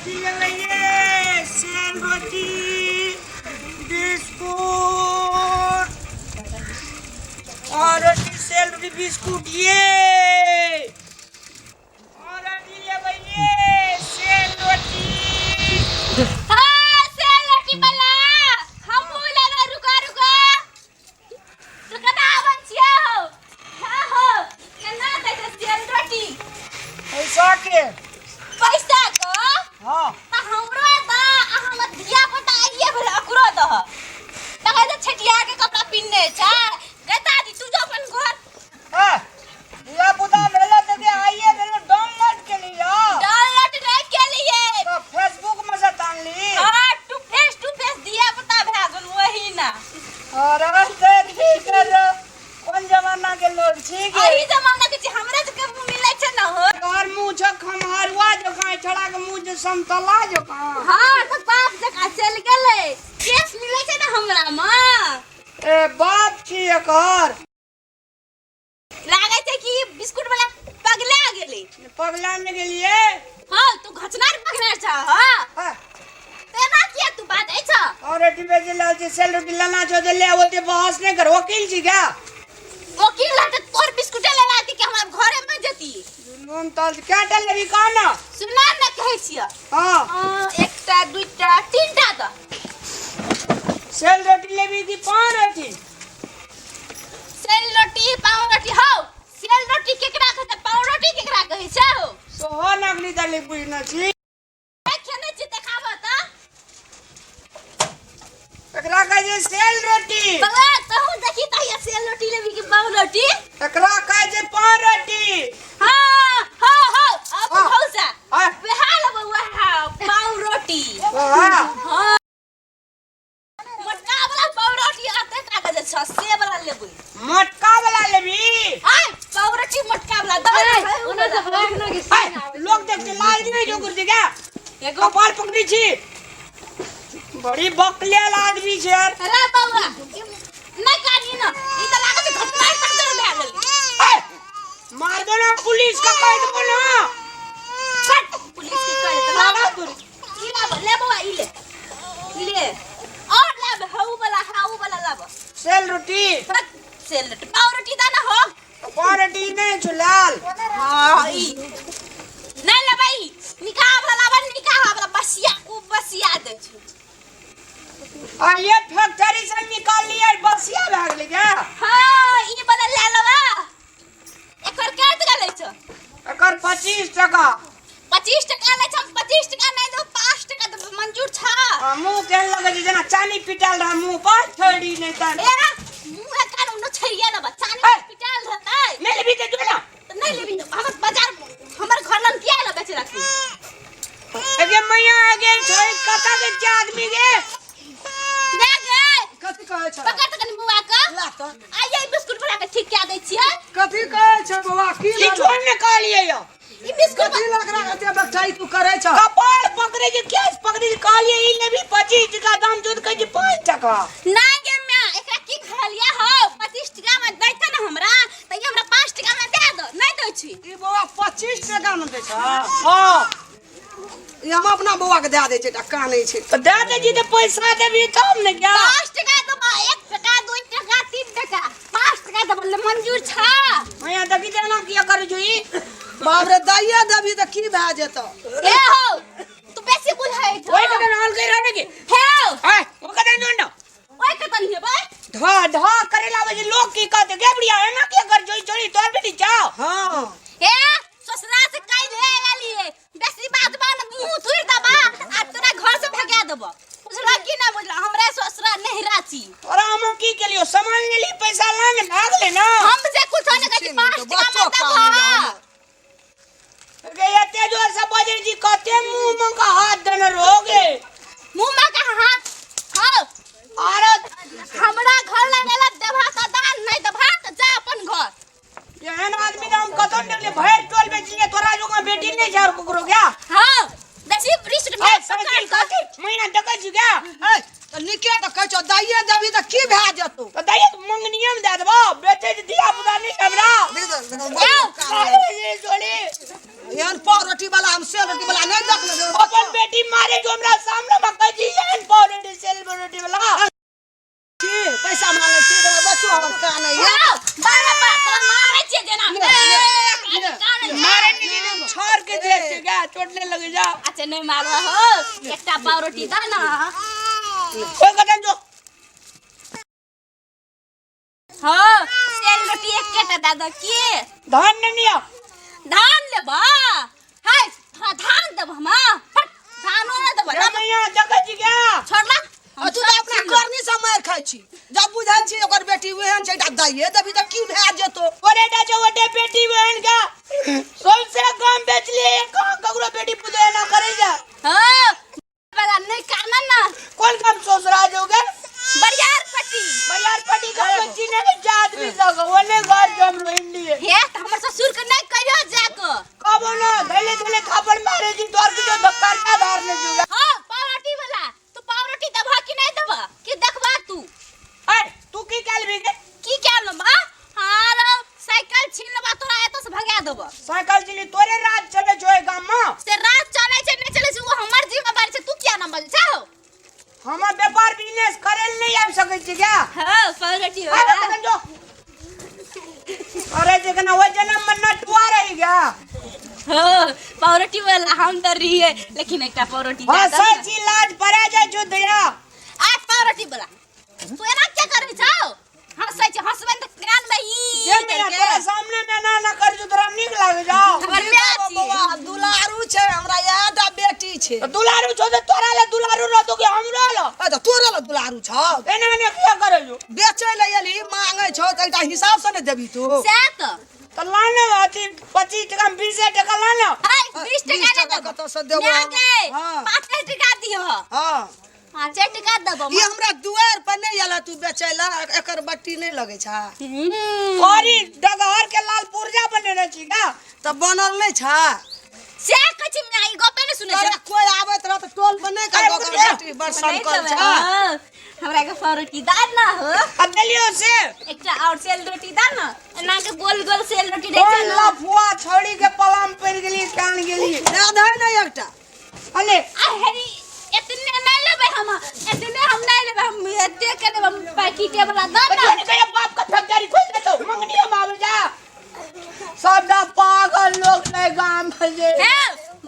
रोटी लेबै ये, सेल रोटी, बिस्कुट, पाव रोटी, सेल रोटी, बिस्कुट ये। पाव रोटी लेबै ये, सेल रोटी। हाँ, सेल रोटी वाला हमहूँ लेबै। रुका रुका, तू कना आबै छियै हो? हाँ हो, केना दै छै सेल रोटी? पैसा के। पैसा को? हाँ। तऽ हमरो दऽ आ हमर धिया पुता आइए भेलै, ओकरो दह। तखन तऽ छठियार के कपड़ा पिन्हने छै। गे दादी, तू जो अपन घर। ए, धिया पुता भेलो तऽ के आइए भेलो डाउनलोड के लिया? डाउनलोड नहि केलिए। तऽ फेसबुक में से तानली? हाँ, टू फेस धिया पुता भए गेल वही ना। अरे ठीक है, कोन जमाना के लोग छी गे? अही जमाना के छी, हमरा सबके मुँह मिलै छै न हो। तोहर मुँह छौ खमहरुआ जकाँ, छड़ा के मुँह जे समतला जकाँ। हाँ, तऽ बाप जकाँ चलि गेलै। केस मिलै छै ने हमरा मे। ए, बाप छी एकर। लागै छै कि बिस्कुट वाला पगला गेलै। पगला ने गेलिए। हाँ, तू घचना पगला छ। हाँ। हाँ। तेना किया तू बाजै छ? और रोटी बेचे लाल छी, सेल रोटी लेना छो तो ले, ओते बहस नहीं कर। वकील छी क्या? वकील रहते तोर बिस्कुटे लेला आती कि हमरा घरे में जती। नून तल क्या टा लेबी कह ना। सुना न, कहै छियै। हाँ। एकटा, दुईटा, तीनटा द। सेल रोटी लेबी कि पाव रोटी? सेल रोटी, पाव रोटी। हौ, सेल रोटी केकरा कहै छै, पाव रोटी केकरा कहै छै हौ? सोहो नगली दली बुझना छी। खेने छी, देखाबऽ तऽ। एकरा कहै छै सेल रोटी। बौआ, तहु देखी तऽ, सेल रोटी लेबी कि पाव रोटी? एकरा कहै छै पाव रोटी। हाँ हाँ हाँ, अब हाँ। भौसा। हाँ। वएह लेबै, वएह पाव रोटी। हाँ। हाँ, मोटका वाला पाव रोटी आते कागज छ, से वाला लेबै। मोटका वाला लेबी? आय, पाव रोटी मोटका वाला दऽ। ओना से भाग न के। हाय, लोग देखते लाज नहीं जो गुरजी क्या कपाल पकड़ी छी, बड़ी बकलेल आदमी छै यार। अरे बौआ, नहि कानी न, ई तऽ लागत घटना तक भए गेल। ए, मार दो ना, पुलिस का कह दो ना। हट, पुलिस के कह देतै। लागा तू। ई लाब, ले बौआ, ई ले, ई ले और लाब। हऊ वाला, हऊ वाला लाब। सेल रोटी। हट, सेल रोटी, पाव रोटी दा ना हो। पाव रोटी नहीं छुलाल। हाँ, ई नहि लेबै। निकाह वाला लाब, निकाह वाला। बसिया, खूब बसिया दै छै। आ ये फैक्ट्री से निकाल लिया, बसिया भए गेलै क्या? हाँ, ई वाला ले लेबा। एकर के टका लै छ? एकर 25 टका। 25 टका लै छ? हम 25 टका नहि देबौ, 5 टका देबौ, मंजूर छ? आ मुँह केहन लगै छै, जेना चानी पिटायल रहा मुँह पर, छोड़ी नहि तऽ। ए, मुँह एकर उनो छरिया लेबा, चानी ए! पिटायल रहतै। नहि लेबी तऽ जो ना। तऽ नहि लेबी तऽ हमर बाजार, हमर घर लग किया एलो बेचे राखी? अगे मैया, अगे छोड़ी, कतऽ के छै आदमी गे? ले गे। कथी कहै छ? पकड़ तऽ कनि बौआ के। ला तऽ। आइए, बिस्कुट बना के ठीक कए दै छियै। कथी कहै छ बौआ, की किछो भेलौ? नहि कहलियै यौ। ई बिस्कुट। कथी लग रहा एते बच्चाई तू करै छ? कपाल पकड़े जे, केस पकड़े जे, कहलियै ई लेबी, 25 टका दाम जोड़ कहै छै 5 टका। ना गे माय, एकरा की कहलियै हौ? 25 टका में दैते ने हमरा तऽ ई हमरा 5 टका में दए दो, नहि दै छी। ई बौआ 25 टका मे दै छ? हाँ। ई हम अपना बौआ के दए दै छै, टका नहि छै। तऽ दए दै छी तऽ पैसा देबी तब ने क्या? 5 टका देबो। 1 टका, 2 टका, 3 टका, 5 टका देबो, ले, मंजूर छ? मैया, देखी तऽ एना किया करै छौ ई? बाप रे, दैये देबी तऽ की भए जेतौ? ए हौ, तू बेसी बुझै छ। ओहि कतऽ नाल कहि रहल की? हे। आय, ओ कतऽ जोन ना। ओइ कतऽ हेबै? धा धा करे लाबै छै, लोग की कहते गे? बुढ़िया, एना किया कर छौ ई? छोड़ी, तोहर बेटी छौ। हाँ। हे, ससुरा से काल्हि हे एलियै, बेसी बात बा न मुँह तुड़ि देबा आ तोरा घर से भगा देबो, बुझला कि ना बुझला? हमरा ससुरा नहिरा छी। तोरा हम की केलियो? सामान लेली, पैसा लांग भागले ना। हम जे कुछो नहि कहै छी, 5 टका बच्चो में कानै देबो। या। गे, एते जोर से बजै छी, कते मुंह में का हाथ देने रहोगे? मुँह में का हाथ हौ? आरो। हमरा घर लग एला, देबा तऽ दान, नहि देबा तऽ जा अपन घर। एहन आदमी तऽ हम कतौ नहि देखलियै, भरि टोल बेचलियै, तोरा जोगा बेटी नहि छै और ककरो क्या? हँ, बेसी वृष्ट ए, साइकिल कथी मैया देखै छी क्या? ए, तऽ नीके तऽ कहै छौ, दैये देबी तऽ की भए जेतौ? तऽ दैये तऽ मंगनिये मे दए देबौ, बेचै छै धिया पुता नहि छै हमरा। देख तऽ, बच्चो कानै। अरे, ये जोड़ी। एहन पाव रोटी वाला हम सेल रोटी वाला नहि देखले। अपन बेटी। बेटी मारे जो हमरा सामने में कह जी एहन पाव रोटी सेल रोटी वाला छी पैसा मांगे छी तऽ बच्चो हमर कानै ये आओ, बाबा बा तोरा मारै छियै जेना ले, ले, ले। कानै छै। मारे नहीं छोड़ के दे छी गा चोटने लगे जा अच्छा नहि मारबह हो एकटा पावरोटी दऽ ने कोई कतन जो हो सेल रोटी एकेटा दऽ दऽ की धान नहीं लिया धान लेबह हाय हाँ, धान देबह हम फट धानो नहि देबह रे मैया जगह जी गया छोड़ला आ तू तऽ अपना करनी से मारि खाइ छी जब बुझै छी ओकर बेटी ओहन छै एकटा दैये देबही तऽ की भए जेतौ ओरे डा जो ओटे बेटी बहन का सबसे कम बेच लिए कहां ककरो बेटी पूजे ना करे जा हाँ वाला नहीं काना ना कौन काम ससुरा जोगे बरियार पट्टी बरियार पट्टी का बच्ची ने जा आदमी सब ओने घर जम रोइन लिए हे त हमर ससुर के नहीं कहियो जाके कबो ना धैले धैले थापड़ मारे जी तोर के जो धक्का ना धार ने जुगा हां पावरोटी वाला तू पावरोटी देबह कि नहीं देबह कि देखबा तू ए तू की काल भी के की क्या बा हां साइकिल छीन लेबा तोरा एतऽ से भगा देबह साइकिल चिली तोरे राज चले जो गाम में से रात चले छै नहीं चले छै वो हमर जिम्मेवारी छै तू किया ना बजै छौ हम व्यापार बिजनेस करे नहीं आबि सकै छी क्या हां पावरोटी अरे तखन जो अरे देखना वो जन्म में नटुआ रही गया हां पावरोटी वाला हम तऽ रहिए लेकिन एकटा पावरोटी हाँ दे दह ने। सची लाज पड़ा जाय जो दया आ पावरोटी वाला तू एना क्या करै छौ हंसै छै हंसबै तऽ कान में ई ये मेरा तोरा सामने में ना ना कर जो तोरा नीक लागे जाओ हमर माय छी बौआ दुलारू छै हमरा याद आ बेटी छै तो दुलारू छो तो तोरा ले दुलारू रहतो कि हमरो ले ए तऽ तोरे लए दुलारू छौ एने एने किया करे जो बेचै लए एलही मांगै छौ तऽ एकटा हिसाब से ने देबही तू सएह तऽ तो लाने अथी 25 टका में 20 टका लाने हाय 20 टका 20 नहि टका देबो कतऽ से देबो माय हम? गे हाँ। 5 टका दिह हँ 5 टका देबो ई हमरा दुआरि पर नहि आयल तू बेचै लए एकर बट्टी नहि लगै छै करी डगहर के लाल पुर्जा बनेने छी का तऽ बनल नहि छै से कहै छी माय ई गपे नहि सुनै छै तोरा कोइ आबैत रहत टोल पर नहि कहलको ओकर बेटी बड़ सनकल छै हमरा के पावरोटी दा ना हो अब देलियो से एकटा और सेल रोटी दा ना एना के गोल गोल सेल रोटी दै छै कोन ना लफुआ छौड़ी के पलाम पड़ गेली कान गेली दए दही ने एकटा अले आ हेरी एतने नहीं लेबै हम एतने हम नहीं लेबै हम एते के लेबै हम पैकेटे वाला दा ना बच्चा के बाप का फैक्ट्री खोल दे तो मंगनी हम आवे जा सब दा पागल लोग नहीं गांव में जे हे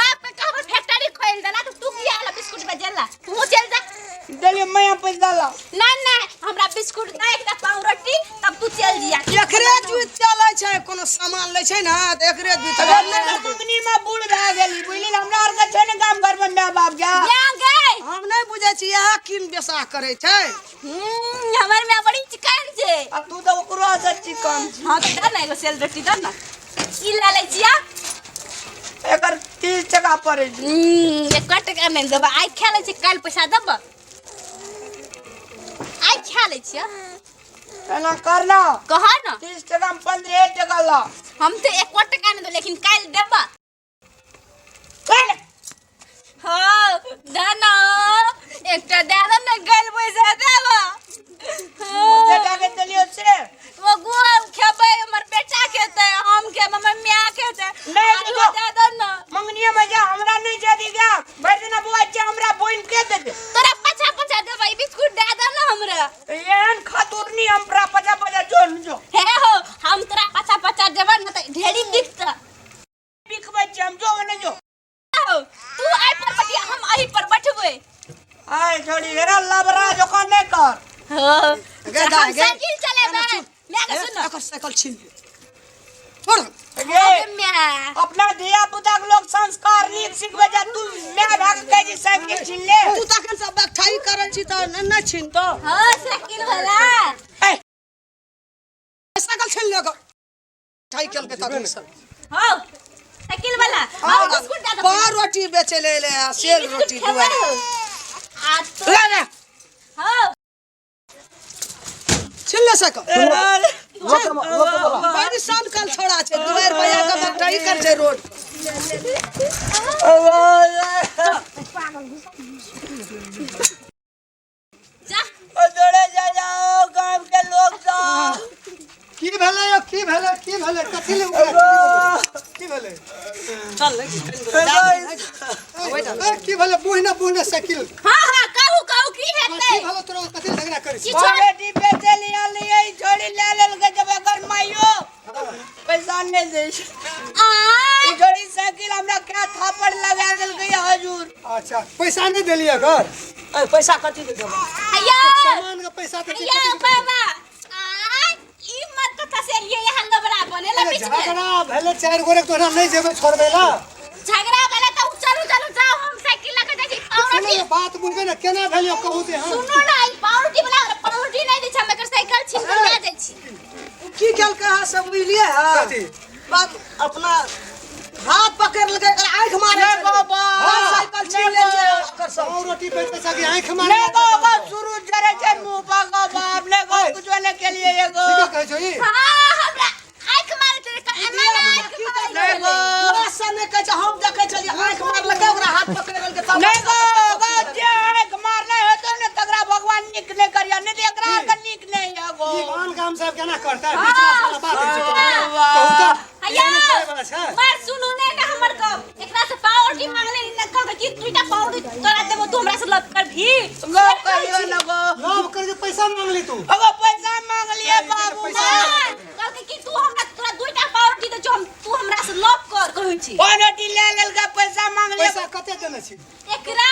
बाप के कहबै फैक्ट्री खोल देला तो तू किया आला बिस्कुट बेचेला तू चल जा देलियो मैं पैसा ला नहीं नहीं हमरा बिस्कुट दे एकटा पावरोटी तब तू चल जिया एकरे जुइत चलै छै कोनो सामान लै छै ने तऽ एकरे जुइत अगर नहीं मंगनी में बूढ़ भए गेली बुझली हमरा आर के छै ने गाम घर में माय बाप जा या गए हम नहि बुझै छी इएह कीन बेसाह करै छै हमर माय बड़ी चिकन छै आ तू तऽ ओकरो से चिकन छी हाँ तऽ दे ना एगो सेल रोटी दे ना ई ले लै छिया एकर 30 टका पड़ै छै एक टका नहि देबै आइ खा लै छी काल्हि पैसा देबै आइ खा लै छियै एना कर ना कह ना 30 टका में 15 टका ला हम तऽ एको टका नहि देबै लेकिन काल्हि देबै चल हाँ दे ना एकटा दे दे ने काल्हि पैसा देबै बेटा के देलियो से वो गोल खेबै हमर बेटा खेतै हम खेबै हमर माय खेतै नहि आरो देबो। दे दे ना मंगनिया में जा हमरा नहीं दे दी गया भरि दिना बुआ छै हमरा बोइन के दे दे तोरा पछा पछा देबै बिस्कुट दे दे ना हमरा एहन खातुरनी हमरा पचा पचा जो जो हे हो हम तोरा पछा पछा देबै ना तऽ ढेरी बिकतै बिकबै छी हम जो ने जो तू एहि पर बैठिया हम एहि पर बैठबै आय छोड़ी हेरा लबरा जोका नहीं कर हाँ गे दा, हम गे। साइकिल चलेबै मैं के सुन एकर साइकिल छीन ले छोड़ गे मैं अपना धिया पुता के लोग संस्कार नीक सिखबै जा तू मैं भाग के जी साइकिल छीन ले तू तखन सब बकठाई करै छी तऽ नहि नहि छीनतो हाँ साइकिल वाला ए साइकिल छीन ले एकर ठाई केलकै तखन से हाँ साइकिल वाला हाँ बिस्कुट दे दो पाव रोटी बेचै ले एलै आ सेल बिस्कुट रोटी खेबै दुआरे हो। आ तो ले ले हाँ छीन ले साइकिल बड़ी शान कल छोड़ा छै दुआरि भैया के बकठाई कर छै रोड जा जोड़े जा जाओ गांव के लोग सब की भेलै यौ की भेलै की भेलै कथी ले उगलै? की भेलै चल ले ए, ए, की भेलै बुझ ने साइकिल। हां हां, कहू कहू की कथी हेतै? भेलै तोरा, कथी झगड़ा करै छी? किछो। बेटी बेचे लिया लिए, छोड़ी ले लेलकै जब एकर माइयो पैसा नहि दै छै। आ ई छोड़ी साइकिल हमरा क्या थापड़ लगा देलकै या हजूर। अच्छा, पैसा नहि देलियै घर? ए, पैसा कथी के देबै? हैया। सामान के पैसा तऽ हैया बाबा, आ ई मत कथा से लिए यहाँ लबड़ा बनेला बीच में। झगड़ा भेलै चारि गोरे, तोरा नहि जेबै छोड़बै ला? झगड़ा वाला तो चलू चलू जाओ, हम साइकिल लके जाइ छी। सुनो पाउरोटी ने, बात बुझबै ने केना भेल यौ, कहू ते। हम सुनो ना, ई पाउरोटी वाला हमरा पाउरोटी नहीं दै छै, हम एकर साइकिल छीन के लए जाइ छी। उ की केलकै अहाँ सब बुझलियै? हँ। कथी? बाप अपना हाथ पकड़ लेलकै, एकर आँखि मारै नहि छलै। बाबा। हाथ साइकिल छीन लै छै ओकर सब। पाव रोटी बेचै छै कि आँखि मारै? नहीं गो शुरू जरे छै मुंह पर गो बाप, नहीं गो कुछ नहीं के लिए ये गो। ठीके कहै छौ ई। हाँ, हमरा आँखि मारै छलै, एना ना आँखि मारै नहीं गो। छलै। लाश से नहि कहै छै, हम देखै छलियै आँखि मारलकै, ओकरा हाथ पकड़ लेलकै तब। नहीं गो गो, जे आँख मारले हेतौ ने तकरा भगवान नीक नहीं करिया, नहीं तऽ एकरा आरके नीक नहीं है गो। ई आन गाम साहब केना करतै? बीचला साला बात होइ छै। वाह। कहू तऽ, हैया। एहन करै वाला छै? मार सुनू ने ना हमर गप, एकरा से पाउरोटी मांगले न, कहलकै कि दुईटा पाउरोटी तोरा देबो, तू हमरा से लग कर भी। गो कहियो न गो। लव कर जे पैसा मांगली तू? अगो पैसा मांगलिए बाबू। पैसा। कहलकै कि तू हमरा तोरा दुईटा पाउरोटी दे छौ, हम तू हमरा से लव कर कहै छी। पावरोटी ले लेलकै, पैसा मांगलिए। पैसा कते देने छी? एकरा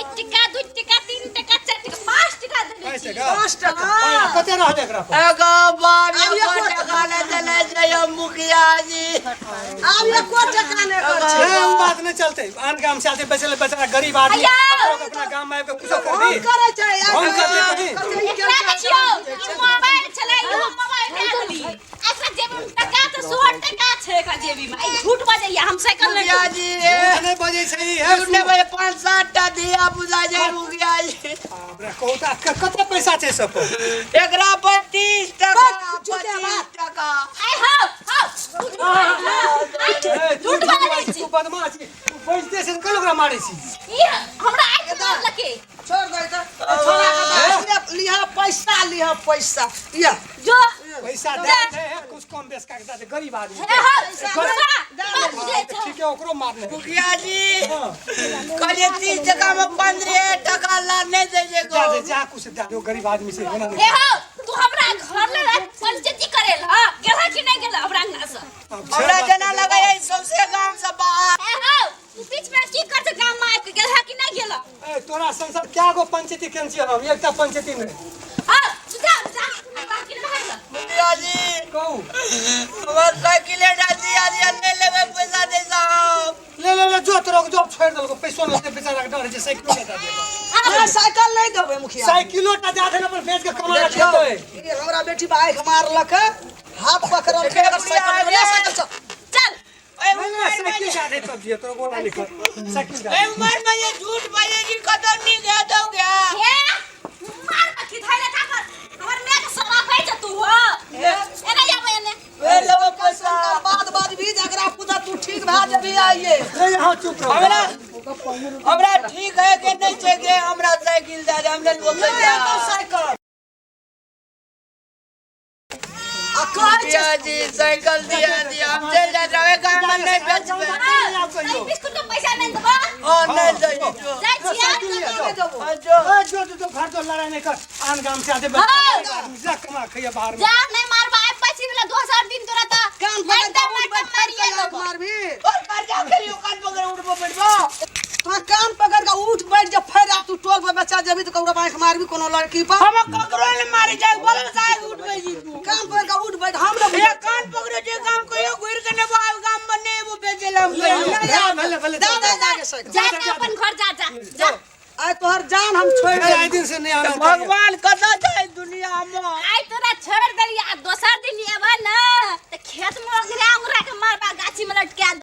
1 टका, 2 टका, 3 टका, 4 टका, 5 टका देने पैसे छी। का 5 टका। कते रहले एकरा पर? एगो बाप आब एको एको टका नहि देने छै यौ मुखिया जी। आब एको टका नहि कर छै। ए, उ बात नहि चलते। आन गाम से आते बेचै ले बेचारा गरीब आदमी। हैया। लोग अपना गाम में आबि के कुछो कर हम दी करै छै। हम कर दे कहीं। एकरा देखियौ, ई मोबाइल छलै, इहो मोबाइल लए लेली। एकरा जेबी में टका तऽ 100 टका छै एकरा जेबी में। ई झूठ बजैया, हम साइकिल नहि मुखिया जी। झूठ नहि बजै छै ई, हे। झूठ नहि बजै, 5-7 टा धिया पुता छै मुखिया जी। बाप रे, कहू तऽ कते पैसा छै सब पर? एकरा पर 30 टका। बस, झूठे 25 बात। टका। आइ हौ हौ, तू झूठ बजै ए, छी। तू झूठ बजै छी। तू बदमाश छी। तू बजते छै तऽ कल ओकरा मारै छी? ई हमरा आँखि मारलकै। छोड़ दे तऽ छोड़ा के तऽ लिह पैसा, लिह पैसा लिह। जो। पैसा दे दे, कुछ कम बेस कऽ के दे दे, गरीब आदमी। हे हौ, बुढ़बा, बात बुझै छौ। ठीक है, ओकरो मारने। मुखिया जी। हाँ। कहलिए 30 टका में 15 टका ला नहीं दै छै जा गो। दे, जा कुछ दे दे, गरीब आदमी से होना नहीं। हे हौ, तू हमरा घर ले पंचायती करेला गेला कि नहीं गेला हमरा अंगना से? हमरा जेना लगै है सौंसे गाम से बाहर। हे हौ, तू बीच में की कर गाम में आबि के गेला कि नहीं गेला? ए, तोरा संसार क्या गो पंचायती केने छियै हम, एकटा पंचायती नहि। आ तू जा जा, बाकी नहीं भागला। मुखिया जी। कहू। हमर साइकिले टा दिया दिया, नहीं लेबै पैसा दे साहब। ले ले ले, जो तोरा जो छोड़ि देलको, पैसो नहि देतै बेचारा के डर होइ छै, साइकिलो टा दे देलको। हमरा साइकिल नहि देबै मुखिया। साइकिलो टा दे देने पर बेच के कमा देखियौ, खेतै। ई हमरा बेटी पर आँखि मारलक, हाथ पकड़लकै, एकर साइकिल ले, साइकिल चल। चल। ओहि नहीं उमर नहीं, में साइकिल दे दे तब दिए तोरा गोला लिखल साइकिल दे। ओहि उमर में ये झूठ बजे जी कतौ नीक हेतौ गया? हे मार मखी धैले थाकर हमर my के सराफ है तू हो, एने जाबै एने। ले लेबै पैसा। बाद बाद भी जकरा पूजा तू ठीक भए जेबही आइए। ले, यहाँ चुप रहो। हमरा हमरा ठीक है के नहीं छै के, हमरा साइकिल दे दे, हम ले लेबै नहि पैसा। हेतौ साइकिल आ कहै छै। मुखिया जी, साइकिल दिया दिया, हम चलि जाइत रहबै, गाम में नहीं बेचबै। नहीं, बिस्कुट के पैसा नहीं देबो। ओ नहीं दै जो। जाइ छियै। साइकिल लिअ, जाओ। नहि देबो। हाँ, जो। ए, जो जो जो घर जो, लड़ाई नहीं कर। आन गाम से आते हाँ। गरीब आदमी जा कमा खैया बाहर में। जा, नहीं मारबा आइ पैसी वाला दोसर दिन तोरा त कान पकड़ मारता के उठ मारता बैठ, फेर मारिए के आँख देबो। मारबी। और कर्जा के लिए कान पकड़ उठबो बैठबो। तोरा कान पकड़ के उठ बैठ जा, फेर आब तू टोल पर बच्चा जेबी तऽ ककरो आँखि मारबी कोनो लड़की पर। हम ककरो ने मारे जाय बोलो साहब, उठबै जी तू। कान पकड़ के उठ बैठ, हम ने ये कान पकड़े जे काम कहियो घुर के ने आब गाम में ने एबो बेचे ला हम ले, कहियो। ले, ले, भले भले। दे दे दे के साइकिल। जा जा, अपन घर जा जा जा। आइ तोहर जान हम छोड़ि आइ देबौ। दिन से नहीं आना चाहिए। भगवान कतऽ छै?